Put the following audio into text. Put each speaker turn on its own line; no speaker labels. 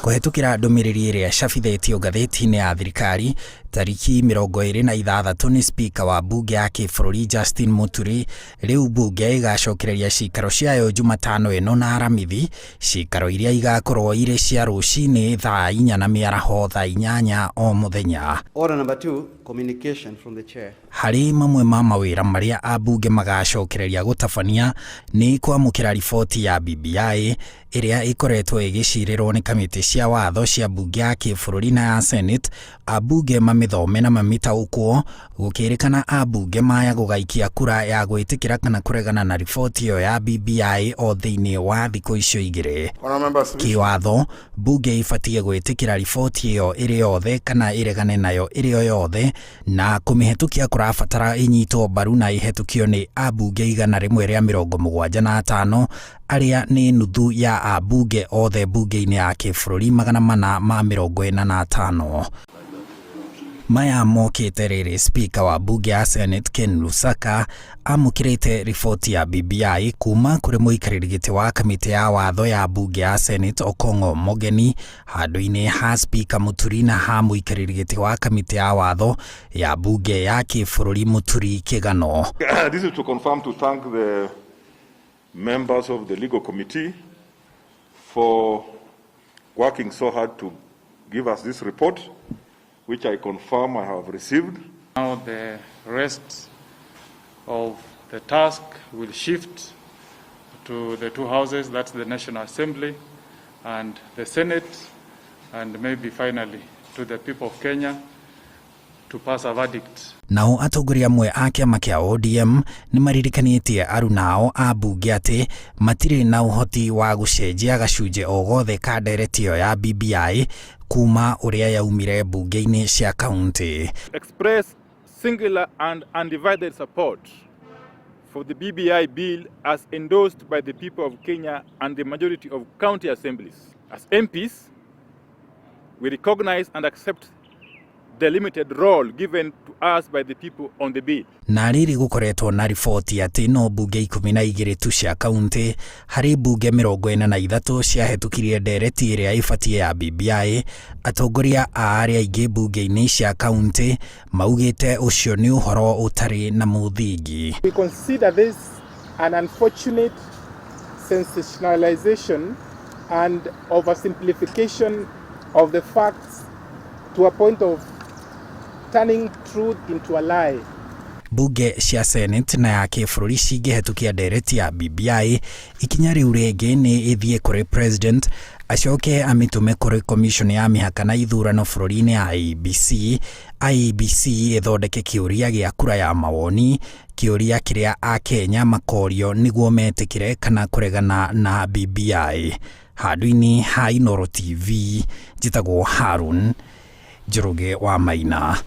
Kũhetũkĩra ndũmĩrĩri ĩrĩa ĩcabithĩtio ngathĩti-inĩ ya thirikari tariki 26 nĩ spika wa mbunge ya kĩbũrũri Justin Muturi, rĩu mbunge ĩgacokereria cikaro ciayo Jumatano ĩno na Aramithi, cikaro iria igakorwo irĩ cia rũcinĩ thaa 4 na mĩaraho thaa 8 o mũthenya.
Order number 2, communication from the chair.
Harĩ mamwe ma mawĩra marĩa ambunge magacokereria gũtabania nĩ kwamũkĩra riboti ya BBI ĩrĩa ĩkoretwo ĩgĩcirĩrwo nĩ kamĩtĩ cia watho cia mbunge ya kĩbũrũri na ya Senate, ambunge mamĩthome na mamĩtaũkwo, gũkĩrĩkana ambunge maya gũgaikia kura ya gwĩtĩkĩra kana kũregana na riboti ĩyo ya BBI o thĩinĩ wa thikũ icio igĩrĩ. Kĩwatho, mbunge ĩbatiĩ gwĩtĩkĩra riboti ĩyo ĩrĩ yothe kana ĩregane nayo ĩrĩ o yothe, na kũmĩhetũkia kũrabatara ĩnyitwo mbaru na ĩhetũkio nĩ ambunge 175 arĩa nĩ nuthu ya ambunge othe mbunge-inĩ ya kĩbũrũri 445. Maya mokĩte rĩrĩ spika wa mbunge ya Senate Ken Lusaka amũkĩrĩte riboti ya BBI kuma kũrĩ mũikarĩri gĩtĩ wa kamĩtĩ ya watho ya mbunge ya Senate Okong'o Mogeni handũ-inĩ ha spika Muturi na ha mũikarĩri gĩtĩ wa kamĩtĩ ya watho ya mbunge ya kĩbũrũri Muturi Kĩgano.
This is to confirm to thank the members of the legal committee for working so hard to give us this report, which I confirm I have received.
Now the rest of the task will shift to the two houses, that's the National Assembly and the Senate, and maybe finally to the people of Kenya to pass a verdict.
Nao atongoria amwe a kĩama kĩa ODM nĩ maririkanĩtie arunao a mbunge atĩ matirĩ na ũhoti wa gũcenjia gacunjĩ o gothe ka ndereti ĩyo ya BBI kuma ũrĩa yaumire mbunge-inĩ cia kaunti.
Express singular and undivided support for the BBI bill as endorsed by the people of Kenya and the majority of county assemblies. As MPs, we recognize and accept the limited role given to us by the people on the bill.
Na rĩrĩ gũkoretwo na riboti atĩ no mbunge 12 tu cia kaunti harĩ mbunge 43 ciahetũkirie ndereti ĩrĩa ĩbatiĩ ya BBI, atongoria a arĩa aingĩ mbunge-inĩ cia kaunti maugĩte ũcio nĩ ũhoro ũtarĩ na mũthingi.
We consider this an unfortunate sensationalization and oversimplification of the facts to a point of turning truth into a lie.
Mbunge cia Senate na ya kĩbũrũri cingĩhetũkia ndereti ya BBI, ikinya rĩu rĩngĩ nĩ ĩthiĩ kũrĩ president acoke amĩtũme kũrĩ commission ya mĩhaka na ithurano bũrũri-inĩ ya IEBC. IEBC ĩthondeke kĩũria gĩa kura ya mawoni, kĩũria kĩrĩa akenya makorio nĩguo metĩkĩre kana kũregana na BBI. Handũ-inĩ ha Inooro TV, njĩtagwo Harun Njoroge wa Maina.